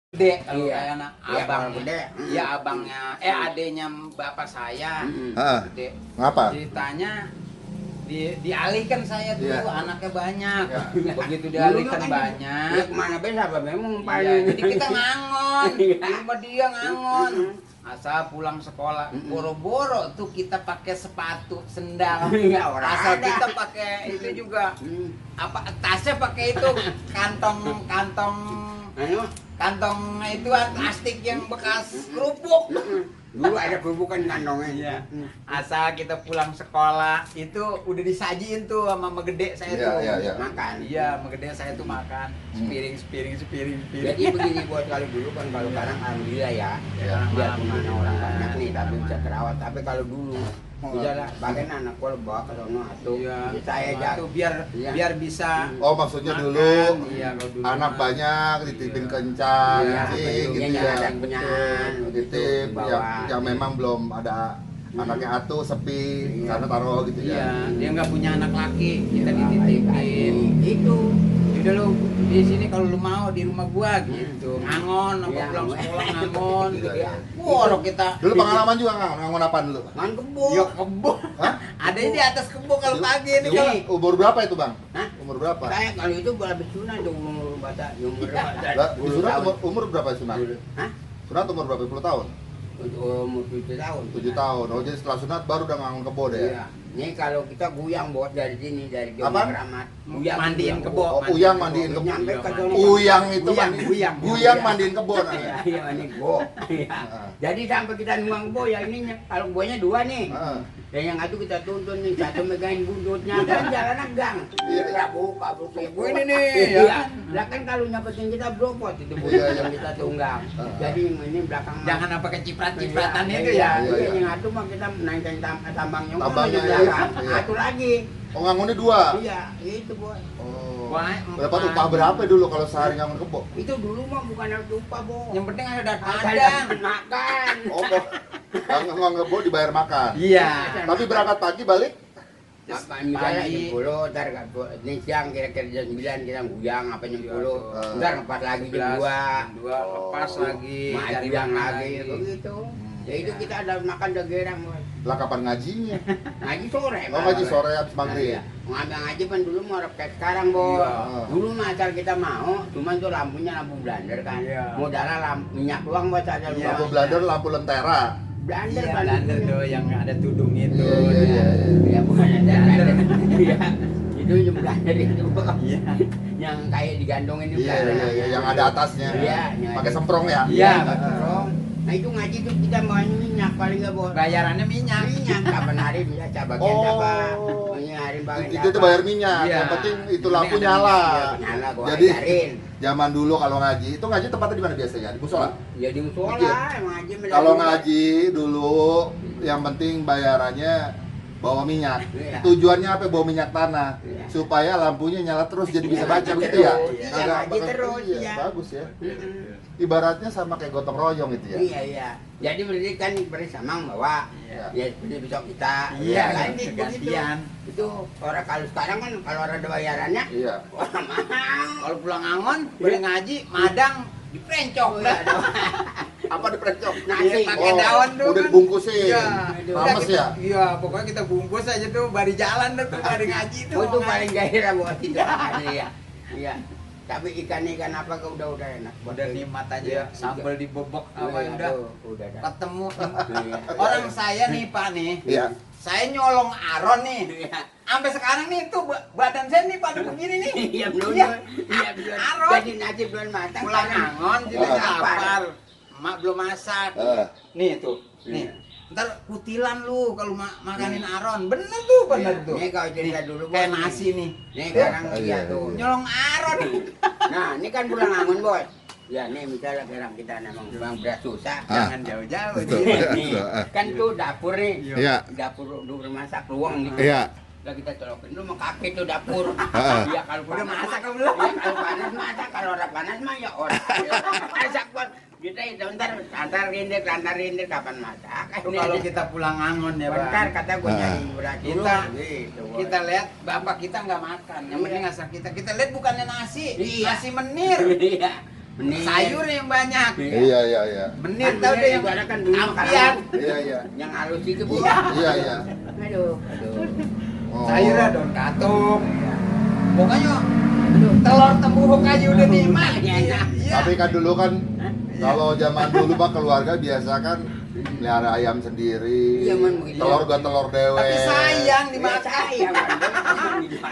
Gede kalau Iya. kayak anak Iya, abang kalau gede. ya abangnya adenya bapak saya Heeh. gede Ngapa? ceritanya dialihkan saya tuh Iya. anaknya banyak Iya. begitu Dulunya dialihkan kan banyak dia kemana bisa apa memang iya, umpamanya. jadi kita ngangon di Iya. rumah dia ngangon asal pulang sekolah boro-boro tuh kita pakai sepatu sendal Iya, orang asal ada. kita pakai itu juga Hmm. apa tasnya pakai itu kantong Anu, kantong itu plastik yang bekas kerupuk. dulu ada kerubukan kantongnya. Iya. Asal kita pulang sekolah itu udah disajiin tuh sama megede saya Iya, tuh. iya, iya. Makan. Iya, megede saya tuh makan sepiring. Jadi begini buat kali dulu kan kalau sekarang alhamdulillah ya. Iya. Biar mana orang banyak nih tapi bisa terawat. Tapi kalau dulu udah lah bagian anak gua bawa ke sono atuh. Iya. Jadi saya aja. Tuh biar Iya. biar bisa Oh, maksudnya makan. dulu Iya, kalau dulu anak mah. banyak dititipin Iya. kencang, Iya, gitu Iya, ya. ada yang punya Titip bawa. yang memang belum ada anaknya atuh sepi Iya. karena taruh gitu Iya, ya. dia nggak punya anak laki, kita Iya, dititipin. Itu. Udah lu di sini kalau lu mau di rumah gua gitu. Ngangon apa Iya, pulang ngangon. sekolah ngangon. Iya. Wah, kita Dulu pengalaman juga ngangon apaan dulu? Man kebo. ya kebo. Hah? Ada di atas kebo kalau pagi ini Di- kalau Umur berapa itu, Bang? Hah? Umur berapa? Saya kalau itu gua habis sunat tuh umur baca umur Lah, di sunat umur berapa sunat? Hah? Sunat umur berapa? 10 tahun? Umur 7 tahun. 7 tahun. Oh, jadi setelah sunat baru udah ngangon kebo deh ya. Iya. Ini kalau kita guyang buat dari sini dari Jomba Apaan? Keramat. Mandiin kebo. Oh, uyang mandiin kebo. Nyampe ke sono. Uyang itu Uyang, mandiin. uyang. Uyang mandiin kebo Iya, namanya. iya mandiin kebo. Iya. Jadi sampai kita nuang kebo ya ini kalau kebonya dua nih. Heeh. Dan yang satu kita tuntun nih, satu megangin buntutnya kan jalan gang. Iya. Kita buka Kebo ini nih, ya Iya. kan? Lah kan kalau nyapetin kita bropot itu bu Iya, iya. yang kita tunggang. Jadi ini belakang jangan apa keciprat-cipratan Iya, itu iya, ya. Iya, iya. Yang satu mah kita naikkan tambangnya Tambangnya, di iya. belakang. Iya. Satu lagi. Oh, ngangonnya 2. Iya, itu boy. Oh. Wah, Dapat empat. upah berapa dulu kalau sehari ngangon kebo? Itu dulu mah bukan harus lupa boy. Yang penting ada Ada padang. makan. Oh, kok ngangon kebo dibayar makan. Iya. Tapi berangkat pagi balik? Apa misalnya Pagi. jam 10, ntar ini siang kira-kira jam 9 kita guyang apa jam 10. Iya. Ntar lepas lagi jam 2. Dua lepas Oh. lagi. Mak cari guyang makan lagi begitu. Ya itu kita ada makan udah gerang boy. Lah kapan ngajinya? Ngaji sore. Oh, ngaji sore habis maghrib. Iya. Ngambil ngaji kan dulu mau kayak sekarang, Bo. Iya. Dulu mah asal kita mau, cuman tuh lampunya lampu blender kan. Iya. Modalnya minyak doang buat ada Iya. Lampu blender, lampu lentera. blender Iya, kan. blender tuh yang ada tudung itu. Iya, iya, iya. Iya, bukan ada blender. Iya. Itu yang blender itu. Iya. Yang kayak digandong ini Iya, iya, iya, yang ada atasnya. Iya, Pakai semprong ya? Iya, betul. Nah itu ngaji tuh kita bawain minyak paling nggak Bo. Bayarannya minyak. Minyak kapan hari minyak bagian Oh. apa? Ini hari bagian Itu tuh bayar minyak. Iya. Yang penting itu Yang lampu penting ada nyala. minyak, Iya, nyala gua Jadi ajarin. zaman dulu kalau ngaji, itu ngaji tempatnya di mana biasanya? Di musola? Ya di musola Iya. emang ngaji. Kalau ngaji dulu yang penting bayarannya bawa minyak. Iya. Tujuannya apa? Bawa minyak tanah Iya. supaya lampunya nyala terus jadi bisa Iya, baca betul. gitu ya. Iya, Agak ngaji bakal- terus, iya, iya. bagus ya. Mm-mm. Ibaratnya sama kayak gotong royong itu ya. Iya iya. Jadi berarti kan bersama bawa. Iya. Ya seperti besok kita. Iya, kan ganti- begitu. gantian. Itu orang kalau sekarang kan kalau orang ada bayarannya, Iya. wah mahal. Kalau pulang angon, boleh ngaji, madang, diprencok Oh, dah. iya, dong. Apa diperecok? Nasi. Pakai daun tuh Udah kan. dibungkusin. Iya. Rames Udah kita- ya. Iya, pokoknya kita bungkus aja tuh bari jalan dah tuh bari ngaji tuh. Oh, itu ngaji. paling gairah buat itu. Iya. Iya. Tapi ikan-ikan apa ke udah enak. Udah nikmat aja, Iya. sambal dibobok apa Iya, udah aduh, udah dah. ketemu. Iya. Orang saya nih Pak nih, Iya. saya nyolong aron nih. Iya. Sampai sekarang nih tuh badan saya nih pada begini nih. Iya belum. Iya. Iya belum. Aron. Jadi nasi belum matang. Pulang sekarang. angon jadi Ah. lapar. Emak belum masak. Nih tuh, nih. Iya. Ntar kutilan lu kalau makanin aron. Bener tuh, bener Iya. tuh. Ini kalau cerita dulu Kayak Bos, nih. nasi nih. Nih sekarang Oh, iya iya, tuh. iya. Nyolong aron. Nah, ini kan pulang angon, Bos. Ya, nih misalnya sekarang kita memang berat susah. Ah. Jangan jauh-jauh. Betul. Ji. Nih, kan tuh dapur nih. Iya. Dapur dulu masak ruang gitu. Iya. Lah kita colokin dulu sama kaki tuh dapur. Ah. Iya kalau Udah panas masak mah- apa belum? Iya kalau panas masak, kalau orang panas mah ya orang. Masak Bos. Kita itu antar rindir kapan masak. Tuh kalau kita pulang angon ya, bentar Bang. kata gue nyari berat dulu. Kita- Gitu, Bos. Kita lihat bapak kita nggak makan. Yang penting asal kita lihat bukannya nasi, Iya. nasi menir. Iya. Menit. sayur yang banyak. Iya, iya, iya. Menit Kan tau bener deh yang itu ada kan dulu ampian. Iya, iya. yang halus itu Bu. Iya. Iya, iya. Aduh. Oh. Sayurnya daun katuk. Pokoknya telur tembuhuk aja udah nikmat. Enak. Iya. Tapi kan dulu kan Iya. kalau zaman dulu mah keluarga biasa kan melihara ayam sendiri. Iya, Man, begitu. Telur gak telur dewe. Tapi sayang Iya, dimakan. sayang, Man.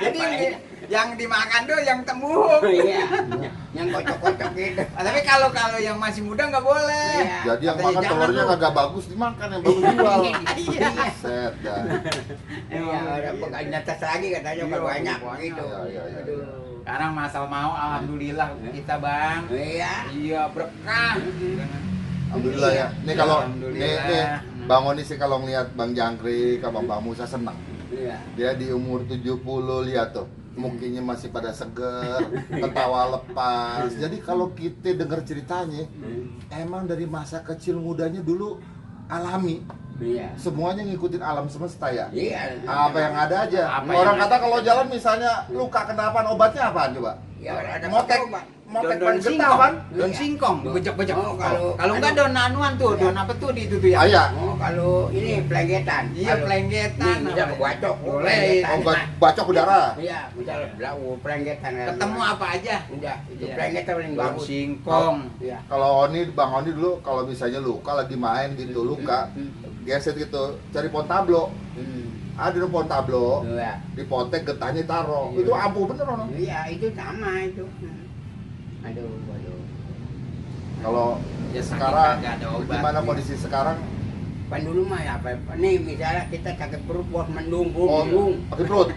Jadi yang dimakan tuh yang tembuhuk. Iya. Yang kocok-kocok gitu. Tapi kalau yang masih muda nggak boleh. Iya. Jadi yang Katanya makan jangan telurnya lu. kagak bagus dimakan, yang bagus jual. Iya. Set dah. Iya, ada pegang atas lagi katanya Iya, banyak banyak. gitu. Iya, iya, iya. Aduh. Sekarang masal mau, alhamdulillah kita bang. Iya. Iya berkah. Alhamdulillah ya. Nih kalau Alhamdulillah. nih Bang Oni sih kalau ngeliat Bang Jangkrik sama Bang Musa senang. Iya. Dia di umur 70 lihat tuh. Mukanya masih pada seger, ketawa lepas. Jadi kalau kita dengar ceritanya, emang dari masa kecil mudanya dulu alami. Iya. Semuanya ngikutin alam semesta ya. Iya. Apa yang ada aja. Apa Orang yang kata kalau jalan misalnya luka kenapa, obatnya apaan coba? Ya, ada Motek, obat. motek Daun ban getah singkong, kan? daun singkong, Iya. bejek-bejek. Oh, Kalau enggak daun anuan tuh, daun apa tuh di itu tuh ya? Ayah. Oh, kalau ini pelenggetan. Iya, pelenggetan. Nih, bisa apa? kebacok. Boleh. pelenggetan. Oh, bacok udara. Iya, bisa belau pelenggetan. Ketemu apa aja? Udah, itu Iya. pelenggetan paling Daun bagus. singkong. Iya. Kalau Oni, Bang Oni dulu kalau misalnya luka lagi main gitu, luka, geset gitu, cari pohon tablo. Ada di pohon tablo, Iya. dipotek getahnya taruh. Iya. Itu ampuh bener Ono. Iya, itu sama itu. Aduh, aduh. Kalau Ya, sakit sekarang kagak ada obat. gimana kondisi sekarang? Kan dulu mah ya apa? Nih misalnya kita sakit perut buat mendung, Oh, mendung. sakit perut.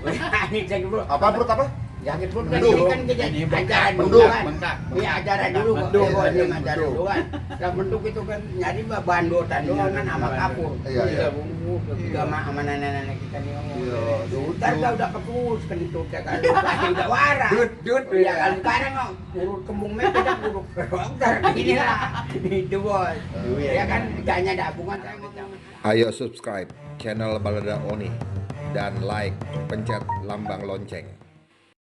Ini sakit perut. Apa perut apa? Sakit perut kan Mendung. ini kan kita Ini ajaran dulu mendung. kan. Bengkak. Iya ajaran dulu kok. Mendung. Iya, Iya, ajaran mendung. dulu kan. Yang mendung itu kan nyari bandotan doang kan sama kapur. Iya, iya. Bumbu juga sama nenek-nenek kita nih ngomong. Iya, Ntar duduk. udah kepus kentut ya kan. Pasti udah waras. Dut. Ya kan sekarang kok urut kembung merah kita urut ke dokter. Ini lah. Itu bos. Ya kan gaknya dabungan saya ngomong. Ayo subscribe channel Balada Oni dan like, pencet lambang lonceng.